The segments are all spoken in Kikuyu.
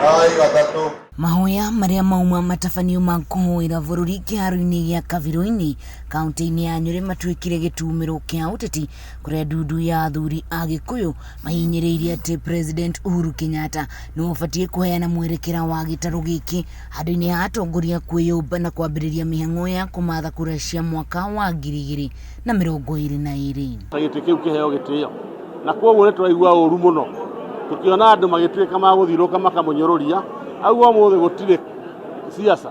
Ai gatatũ. Mahoya marĩa mauma matabanio ma kũhoera bũrũri kĩharo-inĩ gĩa Kabirũ-inĩ kaunti-inĩ ya Nyĩrĩ matuĩkire gĩtumĩro kĩa ũteti kũrĩa ndundu ya athuri a Gĩkũyũ mahinyĩrĩirie atĩ President Uhuru Kenyatta nĩwe ũbatiĩ kũheana mwerekera wa gĩtarũ gĩkĩ handũ-inĩ ha atongoria kwĩyũmba na kwambĩrĩria mĩhang'o ya kũmatha kura cia mwaka wa 2022. Gĩtĩ kĩu kĩheo gĩtĩo na kwoguo nĩ tũraigua ũru mũno tũkĩona andũ magĩtuĩka ma gũthiũrũrũka makamũnyũrũria auga ũmũthĩ gũtirĩ siasa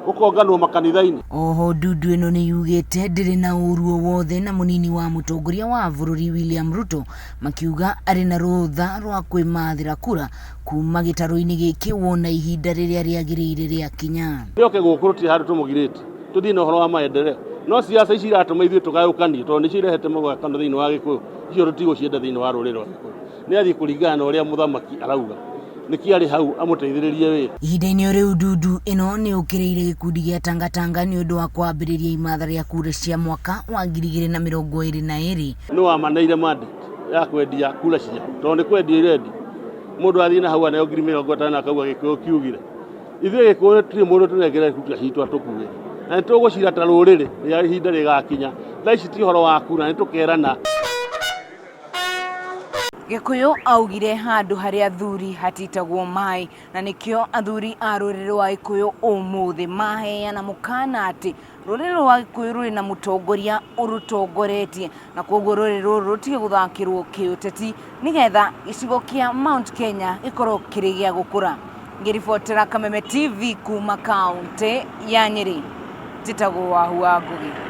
gũkonganwo makanitha-inĩ. Oho ndundu ĩno nĩ yugĩte ndĩrĩ na ũru o wothe na mũnini wa mũtongoria wa bũrũri William Ruto makiuga arĩ na rũtha rwa kwĩmathĩra kura kuma gĩtarũ-inĩ gĩkĩ wona ihinda rĩrĩa rĩagĩrĩire rĩakinya. Nĩoke gũkũ tũtirĩ handũ tũmũgirĩtie tũthiĩ na ũhoro wa maendeleo no siasa ici iratũma ithuĩ tũgayũkanie tondũ nĩcio irehete mũgayũkano thĩinĩ wa Gĩkũyũ icio tũtigũcienda thĩinĩ wa rũrĩrĩ rwa Gĩkũyũ. Nĩ athiĩ kũringana na ũrĩa mũthamaki arauga nĩkĩ arĩ hau amũteithĩrĩrie wĩra. Ihinda-inĩ o rĩu ndundu ĩno nĩ yũkĩrĩire gĩkundi gĩa Tangatanga nĩ ũndũ wa kwambĩrĩria imatha rĩa kura cia mwaka wa 2022. Nũ wamaneire mandate ya kwendia kura ciao tondũ nĩ kwendia irendio mũndũ athiĩ na hau aneo 50,000 akauga Gĩkũyũ kiugire. Ithuĩ Gĩkũyũ tũtirĩ mũndũ tũnengere kura citũ atũkuĩre na nĩ tũgũcira ta rũrĩrĩ rĩrĩa ihinda rĩgakinya. Thaa ici ti ũhoro wa kura nĩ tũkerana. Gĩkũyũ augire handũ harĩa athuri hatitagwo maĩ na nĩkĩo athuri a rũrĩrĩ rwa Gĩkũyũ ũmũthĩ maheana mũkana atĩ rũrĩrĩ rwa Gĩkũyũ rũrĩ na mũtongoria ũrũtongoretie na koguo rũrĩrĩ rũrũ rũtige gũthakĩrwo kĩũteti nĩgetha gĩcigo kĩa Mount Kenya gĩkorwo kĩrĩ gĩa gũkũra. Ngĩribotera Kameme TV kuma kaũntĩ ya Nyĩrĩ, njĩtagwo Wahu wa Ngũgĩ.